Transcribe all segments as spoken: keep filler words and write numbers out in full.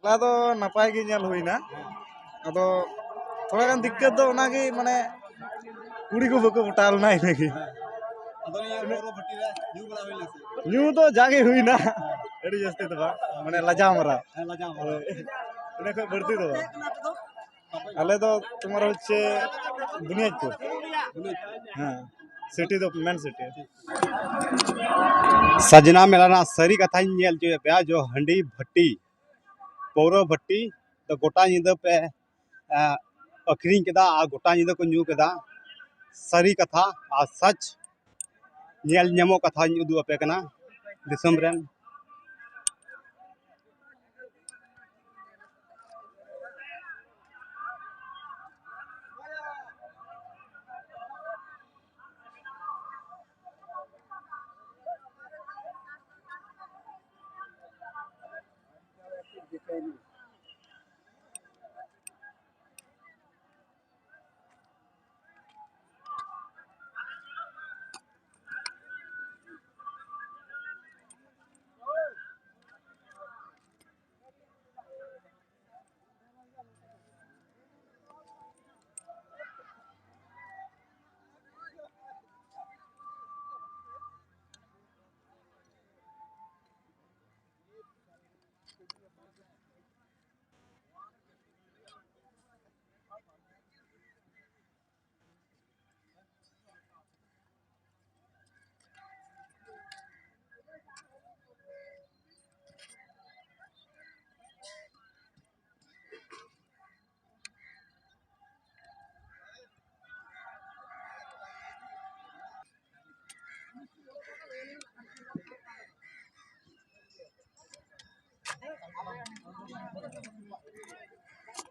ᱦᱚᱞᱟ ᱫᱚ ᱱᱟᱯᱟᱭ ᱜᱮ ᱧᱮᱞ ᱦᱩᱭᱱᱟ᱾ ᱟᱫᱚ ᱛᱷᱚᱲᱟ ᱜᱟᱱ ᱫᱤᱠᱠᱟᱛ ᱫᱚ ᱚᱱᱟᱜᱮ, ᱢᱟᱱᱮ ᱠᱩᱲᱤ ᱠᱚ ᱵᱟᱠᱚ ᱯᱚᱴᱟᱣ ᱞᱮᱱᱟ, ᱤᱱᱟᱹᱜᱮ᱾ ᱟᱫᱚ ᱱᱤᱭᱟᱹ ᱯᱟᱹᱣᱨᱟᱹ ᱵᱷᱟᱹᱴᱤ ᱨᱮ ᱧᱩ ᱵᱟᱲᱟ ᱦᱩᱭ ᱞᱮᱱᱟ ᱥᱮ? ᱧᱩ ᱫᱚ ᱡᱟᱜᱮ ᱦᱩᱭᱱᱟ, ᱟᱹᱰᱤ ᱡᱟᱹᱥᱛᱤ ᱫᱚ ᱵᱟᱝ, ᱢᱟᱱᱮ ᱞᱟᱡᱟᱣ ᱢᱟᱨᱟ᱾ ᱦᱮᱸ, ᱞᱟᱡᱟᱣ ᱢᱟᱨᱟ᱾ ᱦᱳᱭ, ᱤᱱᱟᱹ ᱠᱷᱚᱡ ᱵᱟᱹᱲᱛᱤ ᱫᱚ ᱵᱟᱝ᱾ ᱟᱞᱮ ᱫᱚ ᱛᱳᱢᱟᱨ ᱦᱚᱪᱪᱷᱮ ᱵᱩᱱᱤᱭᱟᱫᱽᱯᱩᱨ᱾ ᱦᱮᱸ, ᱥᱤᱴᱤ ᱫᱚ ᱢᱮᱱ ᱥᱤᱴᱤ᱾ ᱥᱟᱡᱽᱱᱟ ᱢᱮᱞᱟ ᱨᱮᱱᱟᱜ ᱥᱟᱹᱨᱤ ᱠᱟᱛᱷᱟᱧ ᱧᱮᱞ ᱦᱚᱪᱚᱭᱮᱫ ᱯᱮᱭᱟ, ᱡᱚ ᱦᱟᱺᱰᱤ ᱵᱷᱟᱹᱴᱤ, ᱯᱟᱹᱣᱨᱟᱹ ᱵᱷᱟᱹᱴᱤ ᱫᱚ ᱜᱚᱴᱟ ᱧᱤᱫᱟᱹ ᱯᱮ, ᱮ, ᱟᱹᱠᱷᱨᱤᱧ ᱠᱮᱫᱟ ᱟᱨ ᱜᱚᱴᱟ ᱧᱤᱫᱟᱹ ᱠᱚ ᱧᱩ ᱠᱮᱫᱟ᱾ ᱥᱟᱹᱨᱤ ᱠᱟᱛᱷᱟ ᱟᱨ ᱥᱟᱪ ᱧᱮᱞ ᱧᱟᱢᱚᱜ ᱠᱟᱛᱷᱟᱧ ᱩᱫᱩᱜ ᱟᱯᱮ ᱠᱟᱱᱟ ᱫᱤᱥᱚᱢ ᱨᱮᱱ᱾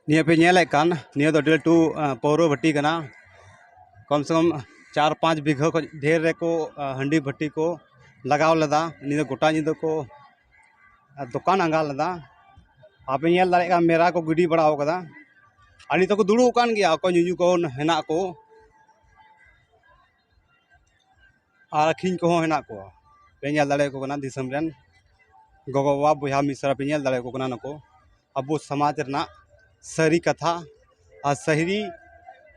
ᱱᱤᱭᱟᱹ ᱯᱮ ᱧᱮᱞᱮᱫ ᱠᱟᱱ, ᱱᱤᱭᱟᱹ ᱫᱚ ᱟᱹᱰᱤ ᱞᱟᱹᱴᱩ, ᱟ, ᱯᱟᱹᱣᱨᱟᱹ ᱵᱷᱟᱹᱴᱤ ᱠᱟᱱᱟ᱾ ᱠᱚᱢ ᱥᱮ ᱠᱚᱢ ᱪᱟᱨ ᱯᱟᱸᱪ ᱵᱤᱜᱷᱟᱹ ᱠᱷᱚᱱ ᱰᱷᱮᱨ ᱨᱮᱠᱚ, ᱟ, ᱦᱟᱺᱰᱤ ᱵᱷᱟᱹᱴᱤ ᱠᱚ ᱞᱟᱜᱟᱣ ᱞᱮᱫᱟ᱾ ᱱᱤᱭᱟᱹ ᱫᱚ ᱜᱚᱴᱟ ᱧᱤᱫᱟᱹ ᱠᱚ, ᱟ, ᱫᱚᱠᱟᱱ ᱟᱸᱜᱟ ᱞᱮᱫᱟ᱾ ᱟᱯᱮ ᱧᱮᱞ ᱫᱟᱲᱮᱭᱟᱜ ᱠᱟᱱ, ᱢᱮᱨᱟ ᱠᱚ ᱜᱤᱰᱤ ᱵᱟᱲᱟ ᱟᱠᱟᱫᱟ᱾ ᱟᱨ ᱱᱤᱛᱚᱜ ᱠᱚ ᱫᱩᱲᱩᱵ ᱟᱠᱟᱱ ᱜᱮᱭᱟ, ᱚᱠᱚᱭ ᱧᱩᱧᱩ ᱠᱚ ᱦᱮᱱᱟᱜ ᱠᱚ᱾ ᱟᱨ ᱟᱹᱠᱷᱨᱤᱧ ᱠᱚᱦᱚᱸ ᱦᱮᱱᱟᱜ ᱠᱚᱣᱟ᱾ ᱯᱮ ᱧᱮᱞ ᱫᱟᱲᱮᱭᱟᱠᱚ ᱠᱟᱱᱟ ᱫᱤᱥᱚᱢ ᱨᱮᱱ ᱜᱚᱜᱚ-ᱵᱟᱵᱟ, ᱵᱚᱭᱦᱟ ᱢᱤᱥᱨᱟ ᱯᱮ ᱧᱮᱞ ᱫᱟᱲᱮᱭᱟᱠᱚ ᱠᱟᱱᱟ ᱱᱩᱠᱩ᱾ ᱟᱵᱚ ᱥᱚᱢᱟᱡᱽ ᱨᱮᱱᱟᱜ ᱥᱟᱹᱨᱤ ᱠᱟᱛᱷᱟ ᱟᱨ ᱥᱟᱹᱨᱤ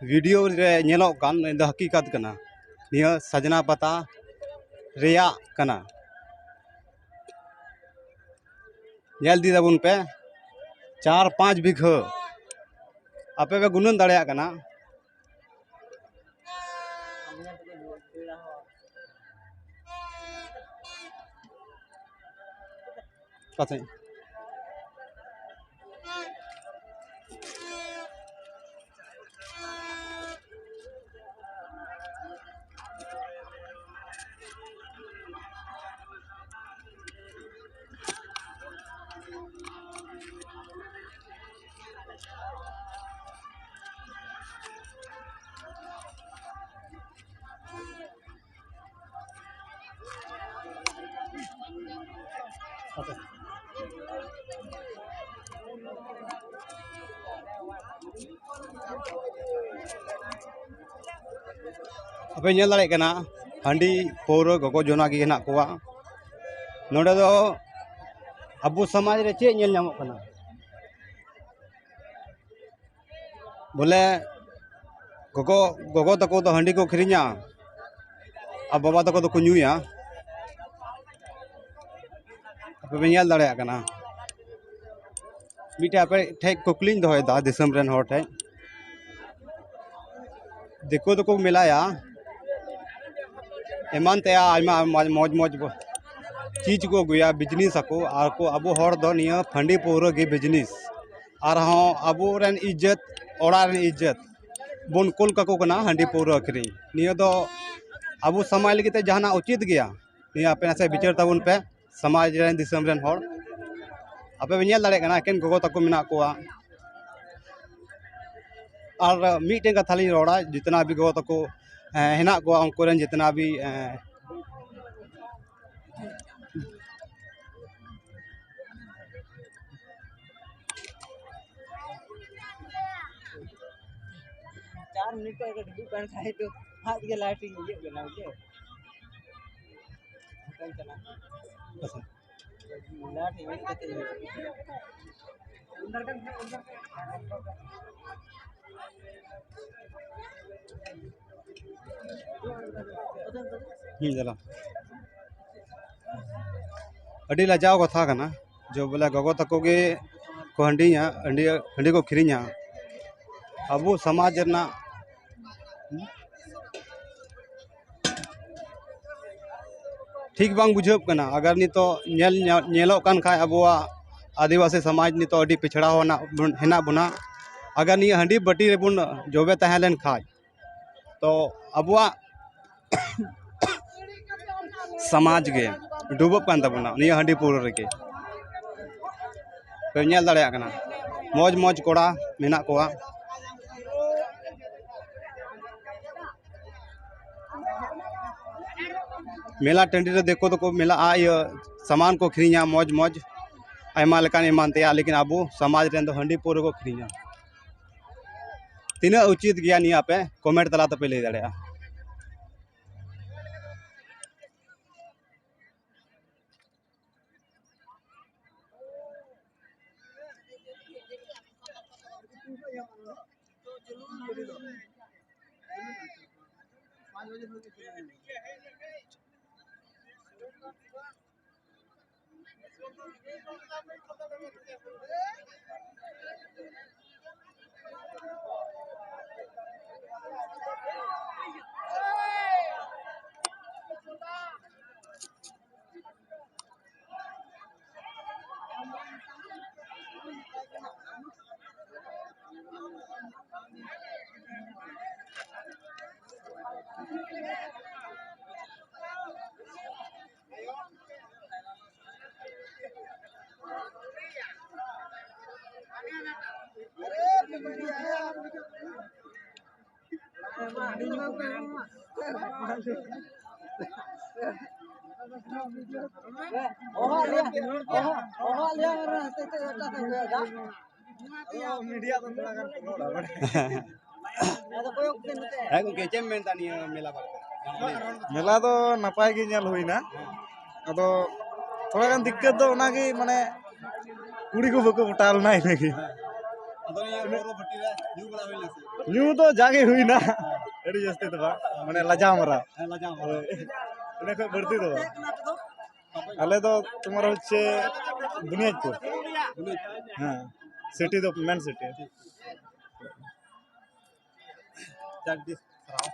ᱵᱷᱤᱰᱤᱭᱳ ᱨᱮ ᱧᱮᱞᱚᱜ ᱠᱟᱱ, ᱱᱤᱭᱟᱹ ᱫᱚ ᱦᱟᱹᱠᱤᱠᱟᱛ ᱠᱟᱱᱟ᱾ ᱱᱤᱭᱟᱹ ᱥᱟᱡᱽᱱᱟ ᱯᱟᱛᱟ ᱨᱮᱭᱟᱜ ᱠᱟᱱᱟ᱾ ᱧᱮᱞ ᱤᱫᱤ ᱛᱟᱵᱚᱱ ᱯᱮ, ᱪᱟᱨ ᱯᱟᱸᱪ ᱵᱤᱜᱷᱟᱹ᱾ ᱟᱯᱮ ᱯᱮ ᱜᱩᱱᱟᱹᱱ ᱫᱟᱲᱮᱭᱟᱜ ᱠᱟᱱᱟ᱾ ᱚᱠᱟ ᱥᱮᱫ? ᱟᱯᱮ ᱧᱮᱞ ᱫᱟᱲᱮᱭᱟᱜ ᱠᱟᱱᱟ, ᱦᱟᱺᱰᱤ ᱯᱟᱹᱣᱨᱟᱹ ᱜᱚᱜᱚ ᱡᱚᱱᱟ ᱜᱮ ᱦᱮᱱᱟᱜ ᱠᱚᱣᱟ᱾ ᱱᱚᱰᱮ ᱫᱚ ᱟᱵᱚ ᱥᱚᱢᱟᱡᱽ ᱨᱮ ᱪᱮᱫ ᱧᱮᱞ ᱧᱟᱢᱚᱜ ᱠᱟᱱᱟ? ᱵᱚᱞᱮ ᱜᱚᱜᱚ, ᱜᱚᱜᱚ ᱛᱟᱠᱚ ᱫᱚ ᱦᱟᱺᱰᱤ ᱠᱚ ᱟᱹᱠᱷᱨᱤᱧᱟ ᱟᱨ ᱵᱟᱵᱟ ᱛᱟᱠᱚ ᱫᱚᱠᱚ ᱧᱩᱭᱟ᱾ ᱟᱯᱮ ᱯᱮ ᱧᱮᱞ ᱫᱟᱲᱮᱭᱟᱜ ᱠᱟᱱᱟ᱾ ᱢᱤᱫᱴᱮᱡ ᱟᱯᱮ ᱴᱷᱮᱡ ᱠᱩᱠᱞᱤᱧ ᱫᱚᱦᱚᱭᱮᱫᱟ ᱫᱤᱥᱚᱢ ᱨᱮᱱ ᱦᱚᱲ ᱴᱷᱮᱡ᱾ ᱫᱤᱠᱩ ᱫᱚᱠᱚ ᱢᱮᱞᱟᱭᱟ, ᱮᱢᱟᱱ ᱛᱮᱭᱟᱜ ᱟᱭᱢᱟ ᱢᱚᱡᱽ, ᱢᱚᱡᱽ, ᱢᱚᱡᱽ ᱵᱚ-, ᱪᱤᱡᱽ ᱠᱚ ᱟᱹᱜᱩᱭᱟ, ᱵᱤᱡᱽᱱᱮᱥ ᱟᱠᱚ᱾ ᱟᱨ ᱠᱚ, ᱟᱵᱚ ᱦᱚᱲ ᱫᱚ ᱱᱤᱭᱟᱹ ᱦᱟᱺᱰᱤ ᱯᱟᱹᱣᱨᱟᱹ ᱜᱮ ᱵᱤᱡᱽᱱᱮᱥ᱾ ᱟᱨᱦᱚᱸ ᱟᱵᱚᱨᱮᱱ ᱤᱡᱽᱡᱚᱛ, ᱚᱲᱟᱜ ᱨᱮᱱ ᱤᱡᱽᱡᱚᱛ ᱵᱚᱱ ᱠᱩᱞ ᱠᱟᱠᱚ ᱠᱟᱱᱟ ᱦᱟᱺᱰᱤ ᱯᱟᱹᱣᱨᱟᱹ ᱟᱹᱠᱷᱨᱤᱧ᱾ ᱱᱤᱭᱟᱹ ᱫᱚ ᱟᱵᱚ ᱥᱚᱢᱟᱡᱽ ᱞᱟᱹᱜᱤᱫ ᱛᱮ ᱡᱟᱦᱟᱱᱟᱜ ᱩᱪᱤᱛ ᱜᱮᱭᱟ? ᱱᱤᱭᱟᱹ ᱟᱯᱮ ᱱᱟᱥᱮ ᱵᱤᱪᱟᱹᱨ ᱛᱟᱵᱚᱱ ᱯᱮ, ᱥᱚᱢᱟᱡᱽ ᱨᱮᱱ, ᱫᱤᱥᱚᱢ ᱨᱮᱱ ᱦᱚᱲ᱾ ᱟᱯᱮ ᱯᱮ ᱧᱮᱞ ᱫᱟᱲᱮᱭᱟᱜ ᱠᱟᱱᱟ, ᱮᱠᱮᱱ ᱜᱚᱜᱚ ᱛᱟᱠᱚ ᱢᱮᱱᱟᱜ ᱠᱚᱣᱟ᱾ ᱟᱨ ᱢᱤᱫᱴᱮᱱ ᱠᱟᱛᱷᱟ ᱞᱤᱧ ᱨᱚᱲᱟ, ᱡᱤᱛᱱᱟ ᱵᱷᱤ ᱜᱚᱜᱚ ᱛᱟᱠᱚ, ᱮᱸ, ᱦᱮᱱᱟᱜ ᱠᱚᱣᱟ, ᱩᱱᱠᱩ ᱨᱮᱱ ᱡᱤᱛᱱᱟ ᱵᱷᱤ, ᱮᱸ, ᱪᱟᱨ ᱢᱤᱱᱤᱴ ᱠᱷᱚᱱ ᱰᱩᱵᱩᱡ ᱠᱟᱱ ᱠᱷᱟᱡ ᱫᱚ ᱦᱟᱛ ᱜᱮ ᱞᱟᱭᱤᱴ ᱤᱧ ᱤᱭᱟᱹᱜ ᱠᱟᱱᱟ, ᱵᱩᱡᱷᱟᱹᱣ? ᱦᱟᱛᱟᱣ ᱪᱟᱞᱟᱜ᱾ ᱞᱟᱭᱤᱴ ᱤᱧ ᱤᱭᱟᱹ ᱠᱟᱛᱮ ᱤᱧ ᱦᱩᱸ, ᱪᱟᱞᱟᱣ᱾ ᱟᱹᱰᱤ ᱞᱟᱡᱟᱣ ᱠᱟᱛᱷᱟ ᱠᱟᱱᱟ, ᱡᱮ ᱵᱚᱞᱮ ᱜᱚᱜᱚ ᱛᱟᱠᱚ ᱜᱮ ᱠᱚ ᱦᱟᱺᱰᱤᱭᱟ, ᱦᱟᱺᱰᱤ, ᱦᱟᱺᱰᱤ ᱠᱚ ᱟᱹᱠᱷᱨᱤᱧᱟ᱾ ᱟᱵᱚ ᱥᱚᱢᱟᱡᱽ ᱨᱮᱱᱟᱜ ᱴᱷᱤᱠ ᱵᱟᱝ ᱵᱩᱡᱷᱟᱹᱜ ᱠᱟᱱᱟ᱾ ᱟᱜᱟᱨ ᱱᱤᱛᱚᱜ ᱧᱮᱞ, ᱧᱮᱞᱚᱜ ᱠᱟᱱ ᱠᱷᱟᱡ ᱟᱵᱚᱣᱟᱜ ᱟᱹᱫᱤᱵᱟᱹᱥᱤ ᱥᱚᱢᱟᱡᱽ ᱱᱤᱛᱚᱜ ᱟᱹᱰᱤ ᱯᱤᱪᱷᱲᱟ ᱦᱮᱱᱟᱜ ᱵᱚᱱᱟ᱾ ᱟᱜᱟᱨ ᱱᱤᱭᱟᱹ ᱦᱟᱺᱰᱤ ᱵᱟᱹᱴᱤ ᱨᱮᱵᱚᱱ ᱡᱚᱵᱮ ᱛᱟᱦᱮᱸ ᱞᱮᱱ ᱠᱷᱟᱡ, ᱛᱚ ᱟᱵᱚᱣᱟᱜ ᱥᱚᱢᱟᱡᱽ ᱜᱮ ᱰᱩᱵᱟᱹᱜ ᱠᱟᱱ ᱛᱟᱵᱚᱱᱟ ᱱᱤᱭᱟᱹ ᱦᱟᱺᱰᱤ ᱯᱟᱹᱣᱨᱟᱹ ᱨᱮᱜᱮ᱾ ᱯᱮ ᱧᱮᱞ ᱫᱟᱲᱮᱭᱟᱜ ᱠᱟᱱᱟ, ᱢᱚᱡᱽ ᱢᱚᱡᱽ ᱠᱚᱲᱟ ᱢᱮᱱᱟᱜ ᱠᱚᱣᱟ᱾ ᱢᱮᱞᱟ ᱴᱟᱺᱰᱤ ᱨᱮ ᱫᱤᱠᱩ ᱫᱚᱠᱚ ᱢᱮᱞᱟᱜᱼᱟ, ᱤᱭᱟᱹ ᱥᱟᱢᱟᱱ ᱠᱚ ᱟᱹᱠᱷᱨᱤᱧᱟ, ᱢᱚᱡᱽ ᱢᱚᱡᱽ ᱟᱭᱢᱟ ᱞᱮᱠᱟᱱ ᱮᱢᱟᱱ ᱛᱮᱭᱟᱜ, ᱞᱮᱠᱤᱱ ᱟᱵᱚ ᱥᱚᱢᱟᱡᱽ ᱨᱮᱱ ᱫᱚ ᱦᱟᱺᱰᱤ ᱯᱟᱹᱣᱨᱟᱹ ᱠᱚ ᱟᱹᱠᱷᱨᱤᱧᱟ᱾ ᱛᱤᱱᱟᱹᱜ ᱩᱪᱤᱛ ᱜᱮᱭᱟ ᱱᱤᱭᱟᱹ, ᱟᱯᱮ ᱠᱚᱢᱮᱱᱴ ᱛᱟᱞᱟ ᱛᱮᱯᱮ ᱞᱟᱹᱭ ᱫᱟᱲᱮᱭᱟᱜᱼᱟ᱾ ᱦᱮᱸ ᱜᱚᱝᱠᱮ, ᱪᱮᱫ ᱮᱢ ᱢᱮᱱᱫᱟ ᱱᱤᱭᱟᱹ ᱢᱮᱞᱟ ᱵᱟᱨᱮᱛᱮ? ᱢᱮᱞᱟ ᱫᱚ ᱱᱟᱯᱟᱭ ᱜᱮ ᱧᱮᱞ ᱦᱩᱭᱱᱟ᱾ ᱟᱫᱚ ᱛᱷᱚᱲᱟ ᱜᱟᱱ ᱫᱤᱠᱠᱟᱹᱛ ᱫᱚ ᱚᱱᱟᱜᱮ, ᱢᱟᱱᱮ, ᱠᱩᱲᱤ ᱠᱚ ᱵᱟᱠᱚ ᱯᱚᱴᱟᱣ ᱞᱮᱱᱟ ᱤᱱᱟᱹᱜᱮ᱾ ᱟᱫᱚ ᱱᱤᱭᱟᱹ ᱯᱚᱨᱚᱵᱽ ᱵᱷᱟᱹᱴᱤ ᱨᱮ ᱧᱩ ᱵᱟᱲᱟ ᱦᱩᱭ ᱞᱮᱱᱟ ᱥᱮ? ᱧᱩ ᱫᱚ ᱡᱟᱜᱮ ᱦᱩᱭᱱᱟ, ᱟᱹᱰᱤ ᱡᱟᱹᱥᱛᱤ ᱫᱚ ᱵᱟᱝ, ᱢᱟᱱᱮ ᱞᱟᱡᱟᱣ ᱢᱟᱨᱟ᱾ ᱦᱮᱸ, ᱞᱟᱡᱟᱣ ᱢᱟᱨᱟ᱾ ᱦᱳᱭ, ᱤᱱᱟᱹ ᱠᱷᱚᱱ ᱵᱟᱹᱲᱛᱤ ᱫᱚ ᱵᱟᱝ᱾ ᱟᱞᱮ ᱫᱚ ᱛᱳᱢᱟᱨ ᱦᱚᱪᱪᱷᱮ ᱵᱩᱱᱤᱭᱟᱫᱽᱯᱩᱨ᱾ ᱦᱮᱸ, ᱥᱤᱴᱤ ᱫᱚ ᱢᱮᱱ ᱥᱤᱴᱤ᱾ ᱡᱟᱠ ᱫᱤᱥ ᱥᱟᱨᱦᱟᱣ᱾